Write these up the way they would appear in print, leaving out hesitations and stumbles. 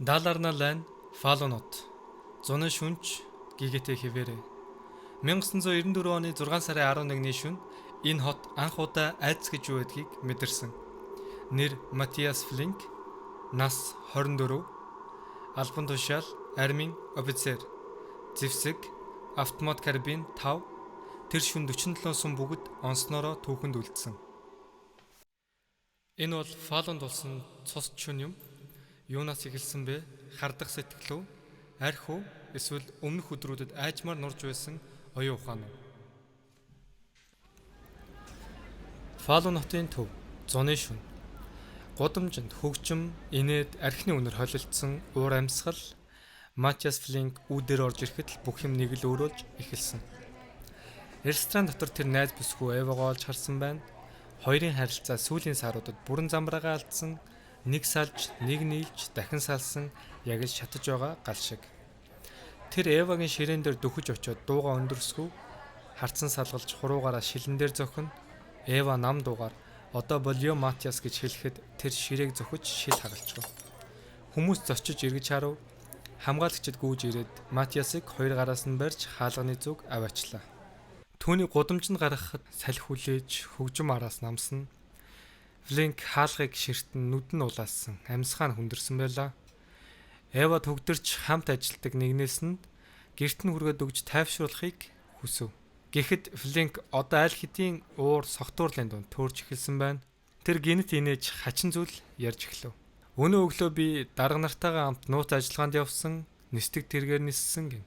Даларна лайн Фалонот зуны шүнж гигэтэ хэвээрээ. 1994 оны 6 сарын 11-ний шөнө энэ хот анх удаа айдас гэж юу байдгийг мэдэрсэн. Нэр Матиас Флинк, нас 24, албан тушаал армийн офицер, зэвсэг автомат карабин 5. Тэр шөнө 47 сум бүгд онсноороо түүхэнд үлдсэн. Энэ бол Фалонд болсон цус шөнө юм. Юунаас эхэлсэн бэ? Хардах сэтгэл үү? Арх уу? Эсвэл өмнөх өдрүүдэд айжмаар нурж байсан оюун ухаан уу? Фалон хотын төв зуны шөнө. Гудамжинд хөгжим, инээд, архины үнэр холилдсон уур амьсгал. Матиас Флинк үүдээр орж ирэхэд л бүх юм нэг л өөрөөлж эхэлсэн. Ресторан дотор тэр найз бүсгүй Эвагаа олж харсан байна. Хоёрын харилцаа сүүлийн саруудад бүрэн замбраагаа алдсан, нэг салж, нэг нийлж, дахин салсан яг л шатаж байгаа гал шиг. Тэр Эвагийн ширээн дээр дөхөж очиод дуугаа өндөрсгөв, харцан салгалж хуруугаараа шилэн дээр зохино. Эва нам дуугаар одоо болио Матиас гэж хэлэхэд тэр ширээг зөхөж шил хагалчихв. Хүмүүс зочиж эргэж харав. Хамгаалагчид гүйж ирээд Матиасыг хоёр гараас нь барьж хаалганы зүг аваачлаа. Түүний гудамжинд гаргахад салхи хүлээж хөгжим араас намсна. Флинк хаалгыг ширтэн нүд нь улаассан, амьсгаа нь хүндэрсэн байлаа. Эва төгдөрч хамт ажилладаг нэгнээс нь гэрт нь хүргээд өгж тайвшруулахыг хүсэв. Гэхэд Флинк одоо аль хэдийн уур согтуурлын дунд төөрч эхэлсэн байна. Тэр гинэт инээж хачин зүйл ярьж эхлэв. Өнөө өглөө би дарга нартайгаа хамт нууц ажиллагаанд явсан, нисдэг тэргээр ниссэн гин.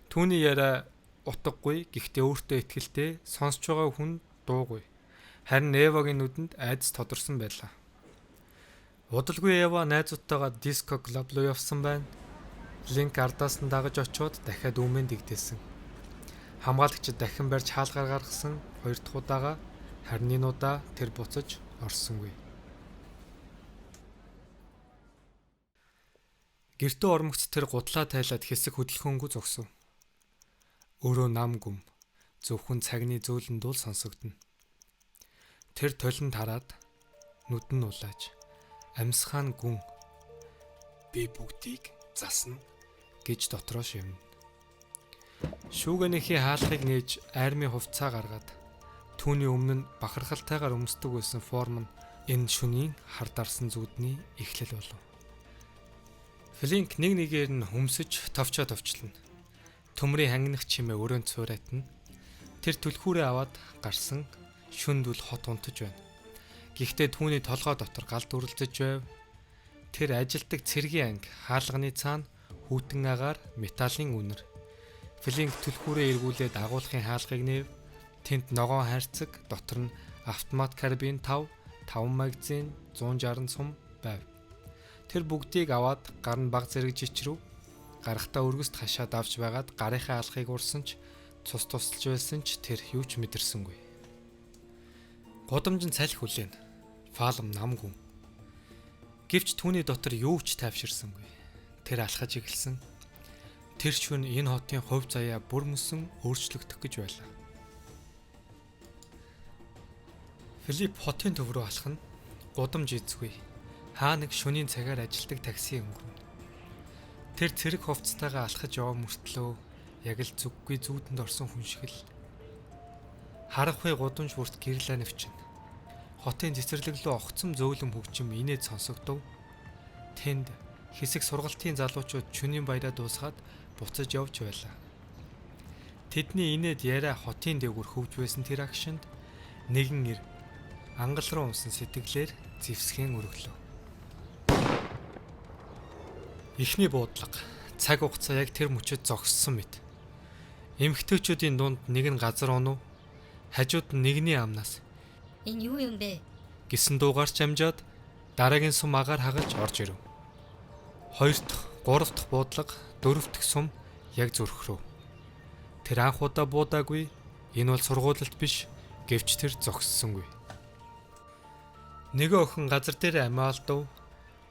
Түүний яриа утгагүй, гэхдээ өөртөө итгэлтэй, сонсож байгаа хүн дуугүй. Харин Эвагийн нүдэнд айдас тодорсон байлаа. Удалгүй Эва найзуудтайгаа диско клуб руу явсан байна. Линк ардаас нь дагаж очиод дахиад өмнө дэгдээсэн. Хамгаалагчид дахин барьж хаалгаар гаргасан хоёр дахь удаага, харин энэ удаа тэр буцаж орсонгүй. Гэртээ ормогц тэр гутлаа тайлаад хэсэг хөдөлгөөнгүй зогсов. Өөрөө нам гүм зөвхөн цагны зөөлөн дуул сонсогдоно. Тэр толинд хараад нүд нь улааж амьсгаа нь гүн би бүгдийг засна гэж дотроо шивнэ. Шүүгэнийхээ хаалгыг нээж армийн хувцаа гаргаад түүний өмнө нь бахархалтайгаар өмсдөг байсан форм нь энэ шөнийн хар дарсан зүудний эхлэл болов. Флинк нэг нэгээр нь хөмсөж товчоо товчлно. Төмрийн хангинах чимээ өрөөнд цууратна. Тэр түлхүүрээ аваад гарсан шүндүл хот унтаж байна. Гэхдээ түүний толгой дотор гал дүрлзэж байв. Тэр ажилтдаг цэргийн анги хаалганы цаана хүйтэн агаар металлын үнэр. Флинк түлхүүрээ эргүүлээд агуулгын хаалгыг нээв. Тэнд ногоон хайрцаг дотор нь автомат карабин 5, 5 магазин, 160 сум байв. Тэр бүгдийг аваад гар нь баг зэрэг жичрв. Гарахтаа өргөст хашаад авч байгаад гарынхаа алхыг урсан ч цус тусалж байсан ч тэр юу ч мэдэрсэнгүй. Гудамжинд салхи хүлээн. Фалм намгүн. Гэвч түүний дотор юу ч тайвширсангүй. Тэр алхаж эхэлсэн. Тэр шөнө энэ хотын хувь заяа бүр мөсөн өөрчлөгдөх гэж байлаа. Филипп хотын төв рүү алхана. Гудамж эзгүй. Хаа нэг шөнийн цагаар ажилтдаг такси өнгөрнө. Тэр цэрэг хувцастайгаа алхаж яваа мөртлөө яг л зүггүй зүүдэнд орсон хүн шиг л харахгүй гудамж бүрт гэрлээ нэвчин. Хотын цэцэрлэг рүү огцом зөөлөн хөгжим инээд сонсогдов. Тэнд хэсэг сургалтын залуучууд шөнийн баяраа дуусгаад буцаж явж байлаа. Тэдний инээд яриа хотын дээгүүр хөвж байсан тэр агшинд нэгэн эр ангал руу унсан сэтгэлээр зэвсгэн өргөлөө. Эхний буудлага цаг хугацаа яг тэр мөчөд зогссон мэт. Эмэгтэйчүүдийн дунд нэг нь газар онов, хажууд нь нэгний амнаас Энэ юу юм бэ? гэсэн дуугаар ч амжаад дараагийн сум агаар хагалж орж ирэв. Хоёр дахь, гурав дахь буудлага, дөрөв дэх сум яг зүрх рүү. Тэр анх удаа буудаагүй. Энэ бол сургуулилт биш, гэвч тэр зогссонгүй. Нэгэн охин газар дээр амиа алдав.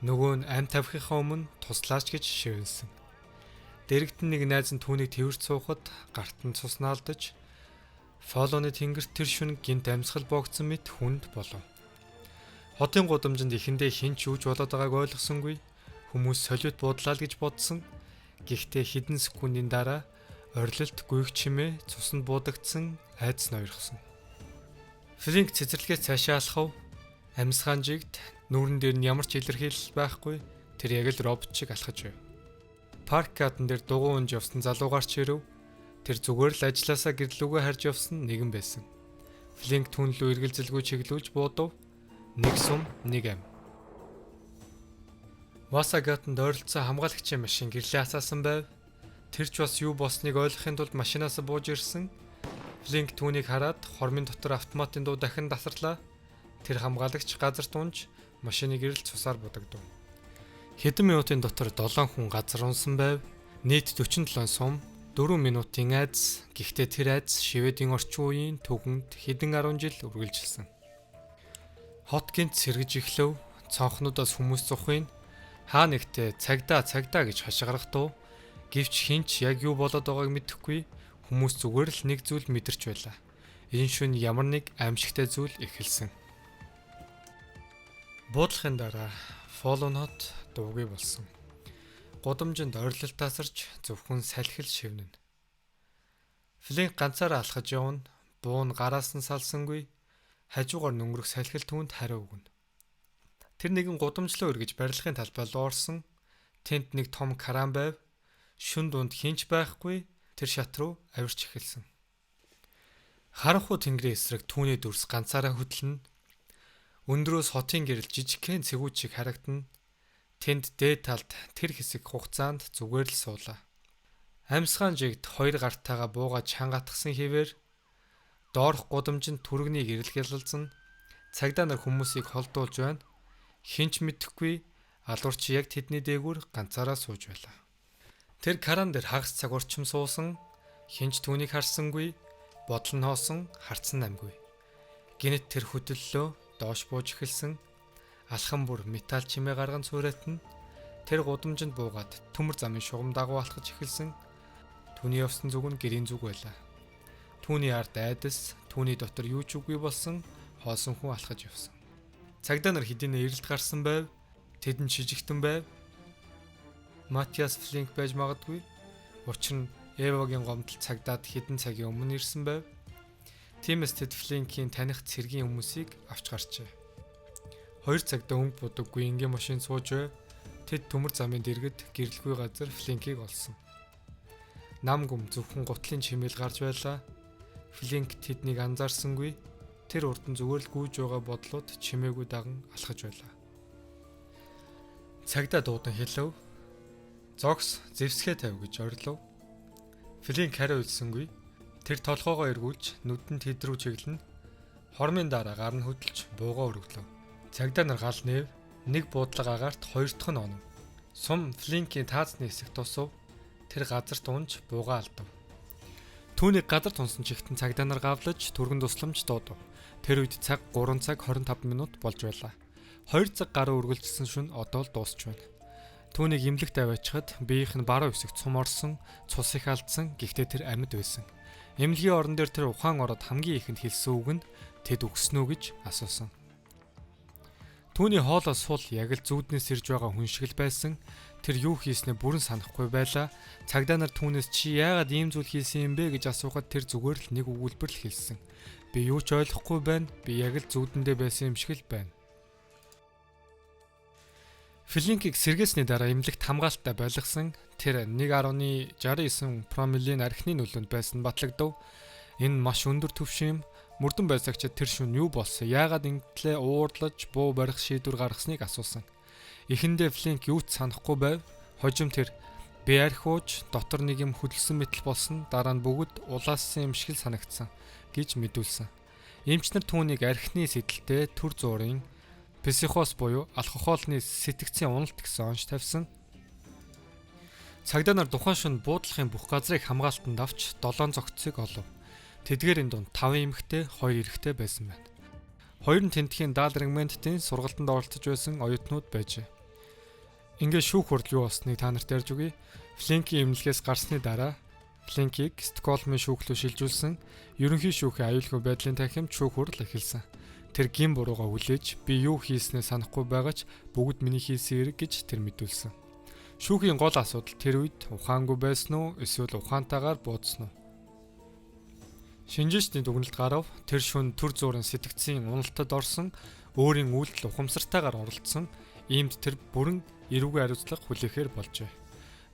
Нөгөө нь ам тавихынхаа өмнө туслаач гэж шивэнсэн. Дэрэгдэн нэг найз нь түүнийг тэрвэрт суухад гарт нь цуснаалдаж Фолоны тэнгэрт тэр шөнө гинт амьсгал боогдсон мэт хүнд болов. Хотын гудамжинд эхэндээ хэн ч юуж болоод байгааг ойлгосонгүй. Хүмүүс солиот буудлаа л гэж бодсон. Гэхдээ хэдэн секундын дараа орилолт гүйх чимээ цуснд буудагдсан айдас ноёрхсон. Флинк цэцэрлэгээс цаашаа алхав. Амьсгаан жигд нүүрэн дээр нь ямар ч илэрхийлэл байхгүй. Тэр яг л робот шиг алхаж байв. Парк гадан дээр дугуй унж явсан залуу гарч ирэв. Тэр зүгээр л ажилласаа гэрлүүгээ харж явсан нэгэн байсан. Флинк түүн лүү эргэлзэлгүй чиглүүлж буудав. Нэг сум, нэг ам. Васагатанд ойролцоо хамгаалагчийн машин гэрлээ асаасан байв. Тэр ч бас юу болсныг ойлгохын тулд машинаас бууж ирсэн. Флинк түүнийг хараад хормын дотор автоматын дуу дахин тасарлаа. Тэр хамгаалагч газарт унж машины гэрэл цусаар будагдав. Хэдэн минутын дотор 7 хүн газар унсан байв. Нийт 47 сум, 4 минутын айдас. Гэхдээ тэр айдас Шведийн орчин үеийн түүхэнд хэдэн 10 жил үргэлжилсэн. Хот гинт сэргэж эхлэв. Цонхнуудаас хүмүүс зухын хаа нэгтээ цагдаа цагдаа гэж хашгирах дуу. Гэвч хэн ч яг юу болоод байгааг мэдэхгүй. Хүмүүс зүгээр л нэг зүйл мэдэрч байлаа. Энэ шөнө ямар нэг аимшигтай зүйл эхэлсэн. Буудлахын дараа Фолон хот дуугүй болсон. Гудамжинд орилол тасарч зөвхөн салхил шивнэнэ. Флинк ганцаараа алхаж явна. Буу нь гараас нь салсангүй. Хажуугаар нүнгэрэх салхил түүнд хариу өгнө. Тэр нэгэн гудамжлуу эргэж барилгын талбай руу орсон. Тэнд нэг том кран байв. Шүн дунд хинч байхгүй. Тэр шат руу авирч эхэлсэн. Харанхуй тэнгэрийн эсрэг түүний дүрс ганцаараа хөдлөнө. Өндрөөс хотын гэрэл жижигхэн цэгүүд шиг харагдана. Тэнд дээд талд тэр хэсэг хугацаанд зүгээр л суулаа. Амьсгаан жигд хоёр гартайгаа бууга чангатгсан хэвээр доорх гудамжинд түргэний гэрэл гялалзана. Цагдаа нар хүмүүсийг холдуулж байна. Хэн ч мэдэхгүй алуурч яг тэдний дээгүүр ганцаараа сууж байлаа. Тэр кран дээр хагас цаг урчим суусан. Хэн ч түүнийг харсангүй, бодол нь хоосон, харцсан намгүй. Гинэт тэр хөдөллөө, доош бууж эхэлсэн. Алхан бүр металл чимээ гарган цуураатна. Тэр гудамжинд буугаад төмөр замын шугам дагуу алхаж эхэлсэн. Түүний явсан зүг нь гэрийн зүг байлаа. Түүний ард айдас, түүний дотор юу ч үгүй болсон, хоосон хүн алхаж явсан. Цагдаа нар хэдийнэ эрэлт гарсан байв. Тэдэнд шижигтэн байв. Матиас Флинк байж магадгүй. Учир нь Эвагийн гомдол цагдаад хэдэн цагийн өмнө ирсэн байв. Тиймээс тэд Флинкийн таних цэргийн хүмүүсийг авч гарчээ. 2 цагтаа өнгө будаггүй энгийн машин сууж бай. Тэд төмөр замын дэргэд гэрэлгүй газар Флинкийг олсон. Нам гүм зөвхөн гутлын чимээл гарч байлаа. Флинк тэднийг анзаарсангүй. Тэр урд нь зүгээр л гүйж байгаа бодлууд чимээгүй даган алхаж байлаа. Цагдаа дуудан хэлэв. Зогс зэвсгээ тавь гэж орилов. Флинк хариу хэлсэнгүй. Тэр толгоогоо эргүүлж нүдэнд хэд рүү чиглэнэ. Хормын дараа гар нь хөдөлж буугаа өргөлөв. Цагдаа нар гал нээв. Нэг буудлага агаарт хоёр дахь нь онов. Сум Флинкийн таазны хэсэг тусав. Тэр газарт унж буугаа алдав. Түүнийг газар тунсан чигтэн цагдаа нар гавлаж түргэн тусламж дуудав. Тэр үед цаг 3 цаг 25 минут болж байлаа. 2 цаг гаруй үргэлжилсэн шөнө одоо л дуусч байна. Түүнийг эмнэлэгт аваачихад биеийнх нь баруун хэсэгт цум орсон, цус их алдсан, гэхдээ тэр амьд байсан. Эмнэлгийн орон дээр тэр ухаан ороод хамгийн ихэнд хэлсэн үг нь тэд үгсэн үү гэж асуусан. Түүний хоолой сул яг л зүүднээс ирж байгаа хүн шиг л байсан. Тэр юу хийснээ бүрэн санахгүй байлаа. Цагдаа нар түүнээс чи яагаад ийм зүйл хийсэн юм бэ гэж асуухад тэр зүгээр л нэг өгүүлбэр л хэлсэн. Би юу ч ойлгохгүй байна. Би яг л зүүдэндээ байсан юм шиг л байна. Флинкийг сэргээсний дараа эмнэлэгт хамгаалттай байлгасан. Тэр 1.69 промилийн архины нөлөөнд байсан батлагдав. Энэ маш өндөр түвшин юм. Мөрдөн байцаагчид тэр шөнө юу болсон, яагаад ингэтлээ уурлаж буу барих шийдвэр гаргасныг асуусан. Эхэндээ Флинк юу ч санахгүй байв. Хожим тэр би архи ууж дотор нэг юм хөдөлсөн мэтэл болсон, дараа нь бүгд улаассан юм шиг л санагдсан гэж мэдүүлсэн. Эмч нар түүнийг архины сэтэлтэй төр зуурын психоз буюу алкоголны сэтгцийн уналт гэсэн онш тавьсан. Цагдаа нар тухайн шөнө буудлахын бүх газрыг хамгаалтанд авч 7 зөгцсийг олов. Тэдгээрийн дунд 5 эмэгтэй, 2 эрэгтэй байсан байна. Хоёр нь тентхийн даал регментийн сургалтанд оролцож байсан оюутнууд байжээ. Ингээд шүүх хурал юу болсныг та нарт ярьж өгье. Флинкийн эмнэлгээс гарсны дараа Флинкийг Стокгольмын шүүх рүү шилжүүлсэн. Ерөнхий шүүхийн аюулгүй байдлын танхимд шүүх хурал эхэлсэн. Тэр гин буруугаа хүлээж би юу хийснээ санахгүй байгаа ч бүгд миний хийсэн хэрэг гэж тэр мэдүүлсэн. Шүүхийн гол асуудал тэр үед ухаангүй байсан уу эсвэл ухаантайгаар буудсан уу? Шинжээчдийн дүгнэлт гарав. Тэр шөнө түр зуурын сэтгцийн уналтад орсон, өөрийн үйлдэл ухамсартайгаар оролцсон. Иймд тэр бүрэн эрүүгийн хариуцлага хүлээхээр болжээ.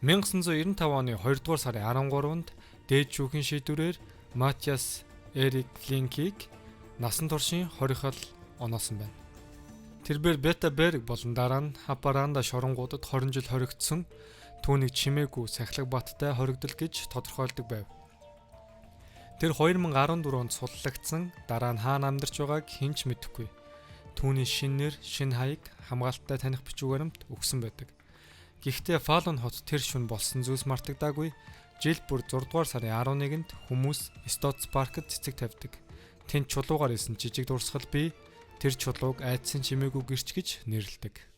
1995 оны 2 дугаар сарын 13-нд дээд шүүхийн шийдвэрээр Матиас Эрик Флинкийг насан туршийн хорихол оноосон байна. Тэрбээр Бетаберг болон дараа нь Хапаранда шоронгуудад 20 жил хоригдсон, түүнийг чимээгүй сахилга баттай хоригдол гэж тодорхойлдог байв. Тэр 2014 онд суллагдсан, дараа нь хаана амьдарч байгааг хэн ч мэдэхгүй. Түүний шинэ нэр, шинэ хаяг, хамгаалттай таних бичиг баримт өгсөн байдаг. Гэхдээ Фалун хот тэр шөнө болсон зүйлс мартагдаагүй. Жил бүр 6 дугаар сарын 11-нд хүмүүс Стоц паркт цэцэг тавьдаг. Тэнд чулуугаар исэн жижиг дурсгал бий. Тэр чулууг айдсын чимээгүй гэрч гэж нэрлэдэг.